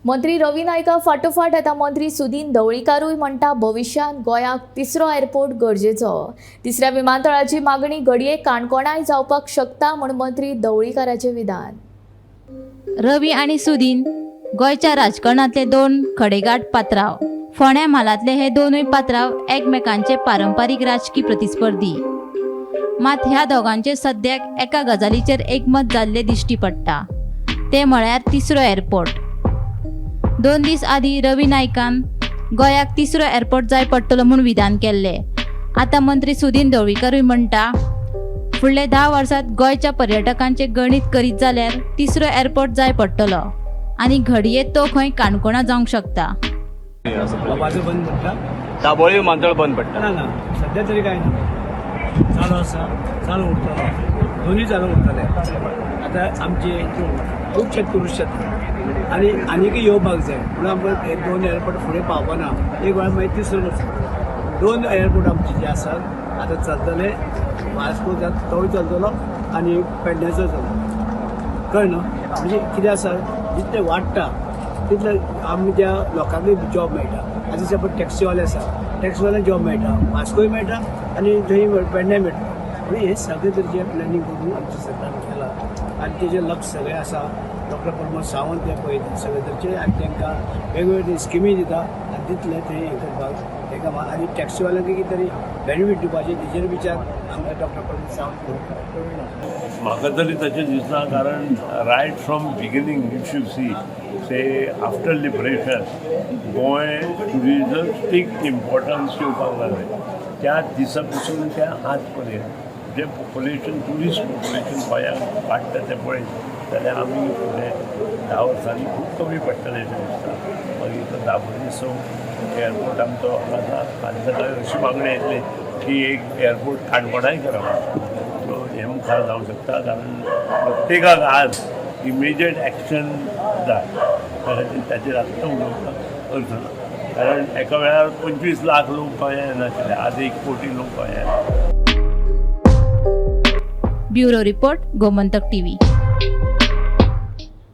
मंत्री रवी नायका फाटोफाट आतां मंत्री सुदीन ढवळीकारूय म्हणटा, भविश्यांत गोंयाक तिसरो एअरपोर्ट गरजेचो. तिसऱ्या विमानतळाची मागणी घडये काणकोणाय जावपाक शकता म्हूण मंत्री ढवळीकाराचें विधान. रवी आनी सुदीन गोंयच्या राजकारणांतले दोन खडेगांठ पात्राव. फोंड्या म्हालांतले हे दोनूय पात्राव एकमेकांचे पारंपारीक राजकी प्रतिस्पर्धी. मात ह्या दोगांचे सद्याक एका गजालीचेर एकमत जाल्लें दिश्टी पडटा, तें म्हळ्यार तिसरो एअरपोर्ट. 2 दीस आदीं रवी नायकान गोंयाक तिसरो एअरपोर्ट जाय पडटलो म्हूण विधान केल्लें. आतां मंत्री सुदीन ढवळीकारूय म्हणटा, फुडले 10 वर्सात गोंयच्या पर्यटकांचें गणीत करीत जाल्यार तिसरो एअरपोर्ट जाय पडटलो आनी घडये तो खंय काणकोणा जावंक शकता. बाजू बंद पडटा. दाबोळी विमानतळ बंद पडटा. ना ना, सध्या तरी काय ना, चालू आसा, चालू उरतलो, दोन्ही चालू उरतले. आतां आमचे खुबशे टुरिस्ट येता आनी आनीकय येवपाक जाय म्हणून आमकां हे दोन एअरपोर्ट फुडें पावपाना. एक वेळार मागीर तिसरो करचो. दोन एअरपोर्ट आमचे जे आसात, आतां चलतले. वास्को जाता तोय चलतलो आनी पेडण्याचो चलतलो. कळ्ळें न्हू? म्हणजे कितें आसा, जितलें वाडटा तितले आमच्या लोकांकूय जॉब मेळटा. आतां सपोज टॅक्सीवाले आसा, टॅक्सीवाल्यांक जॉब मेळटा, वास्कोय मेळटा आनी थंय पेडण्याय मेळटा. म्हणून हे सगळे तरेचें प्लॅनिंग करून आमच्या सरकारान केलां आनी तेजें लक्ष सगळें आसा. डॉक्टर प्रमोद सावंत ते पळयता सगळे तरेचे आनी तांकां वेगवेगळे स्किमी दिता आनी तितले ते हें करपाक तांकां आनी टॅक्सीवाल्यांक कितें तरी बेनिफीट दिवपाचें, तेजेर विचार आमकां डॉक्टर प्रमोद सावंत करता. म्हाका तरी तशें दिसना, कारण right from beginning, if you see, say after liberation, Goa touristic importance येवपाक लागलें. त्या दिसा पसून त्या आज पर्यंत जें पॉप्युलेशन, ट्युरिस्ट पॉप्युलेशन गोंयांत वाडटा तें पळयत जाल्यार आमी फुडें 10 वर्सांनी खूब कमी पडटलें अशें दिसता. मागीर तो दाबोळी सो एअरपोर्ट आमचो आसा आनी ताका अशी मागणी येतली की एक एअरपोर्ट काणकोणाय करप. सो हें मुखार जावंक शकता, कारण प्रत्येकाक आज इमिजिएट एक्शन जाय. त्या खातीर ताचेर आत्तां उलोवपाक अर्थ ना, कारण एका वेळार 25 लाख लोक गोंयांत येनाशिल्ले, आज 1 कोटी लोक गोंयांत. Bureau report, Gomantak TV.